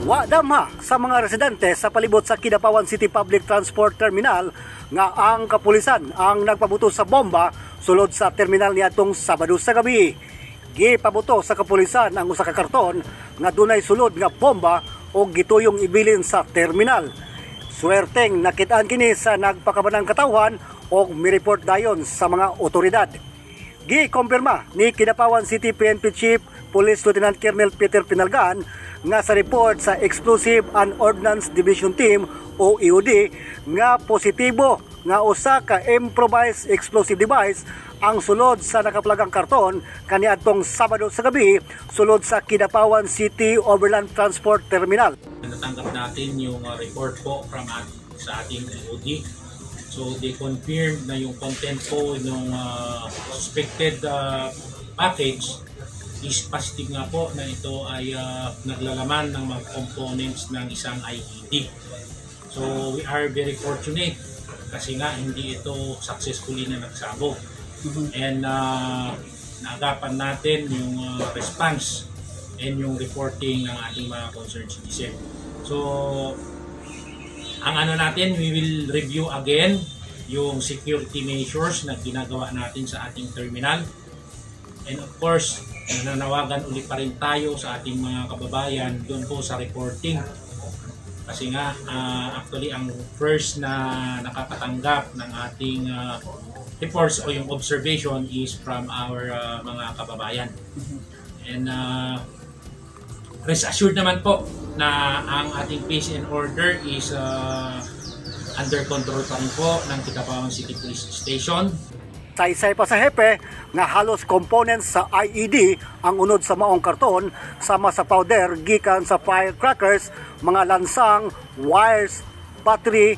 Wa damha sa mga residente sa palibot sa Kidapawan City Public Transport Terminal nga ang kapulisan ang nagpabuto sa bomba sulod sa terminal niadtong Sabado sa gabi. Gipabuto sa kapulisan ang usa ka karton nga dunay sulod nga bomba og gituyong ibilin sa terminal. Swerteng nakitaan kini sa nagpakabanang katawhan og mireport dayon sa mga otoridad. Gikumpirma ni Kidapawan City PNP Chief Police Lieutenant Colonel Peter Pinalgan nga sa report sa Explosive and Ordnance Division Team o EOD nga positibo nga usa ka improvised explosive device ang sulod sa nakaplagang karton kaniadtong Sabado sa gabi sulod sa Kidapawan City Overland Transport Terminal. Natanggap natin yung report po from sa ating EOD. So they confirmed na yung content po ng suspected package is positive nga po na ito ay naglalaman ng mga components ng isang IED. So we are very fortunate kasi nga hindi ito successfully na nagsabog. And naagapan natin yung response and yung reporting ng ating mga concerned citizen. So, ang ano natin, we will review again yung security measures na ginagawa natin sa ating terminal. And of course, nananawagan ulit pa rin tayo sa ating mga kababayan doon po sa reporting. Kasi nga, actually, ang first na nakakatanggap ng ating reports o yung observation is from our mga kababayan. And rest assured naman po na ang ating peace and order is under control pa rin po ng Kidapawan City Police Station. Saysay pa sa hepe nga halos components sa IED ang unod sa maong karton, sama sa powder gikan sa firecrackers, mga lansang, wires, battery,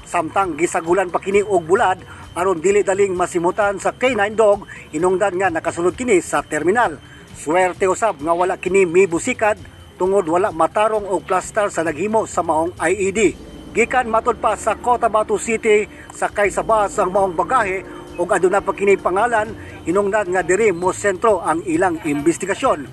samtang gisagulan pa kini og bulad aron dili daling masimutan sa K9 dog hinungdan nga nakasulod kini sa terminal. Swerte usab nga wala kini mibusikad tungod wala matarong og plaster sa naghimo sa maong IED. Gikan matud pa sa Cotabato City sakay sa bus ang maong bagahe ug aduna pa kini pangalan hinungdan nga diri mo sentro ang ilang investigasyon.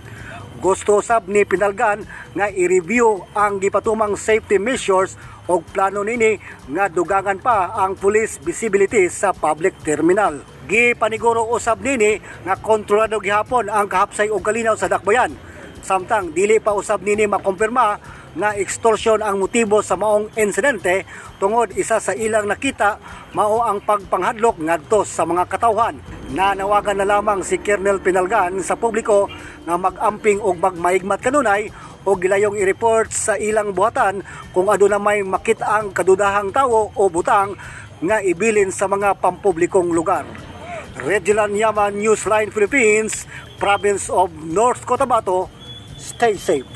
Gusto sab ni Pinalgan nga i-review ang gipatumang safety measures ug plano nini nga dugangan pa ang police visibility sa public terminal. Gipaniguro usab nini nga kontrolado gihapon ang kahapsay og kalinaw sa dakbayan. Samtang dili pa usab nini makumpirma nga extortion ang motibo sa maong insidente tungod isa sa ilang nakita mao ang pagpanghadlok ngadto sa mga katawhan. Nanawagan na lamang si Colonel Pinalgan sa publiko nga mag-amping og magmaigmat kanunay o gilayong i-report sa ilang buhatan kung aduna may makit-ang kadudahang tawo o butang nga ibilin sa mga pampublikong lugar. Regilan Yaman, Newsline Philippines, Province of North Cotabato, stay safe.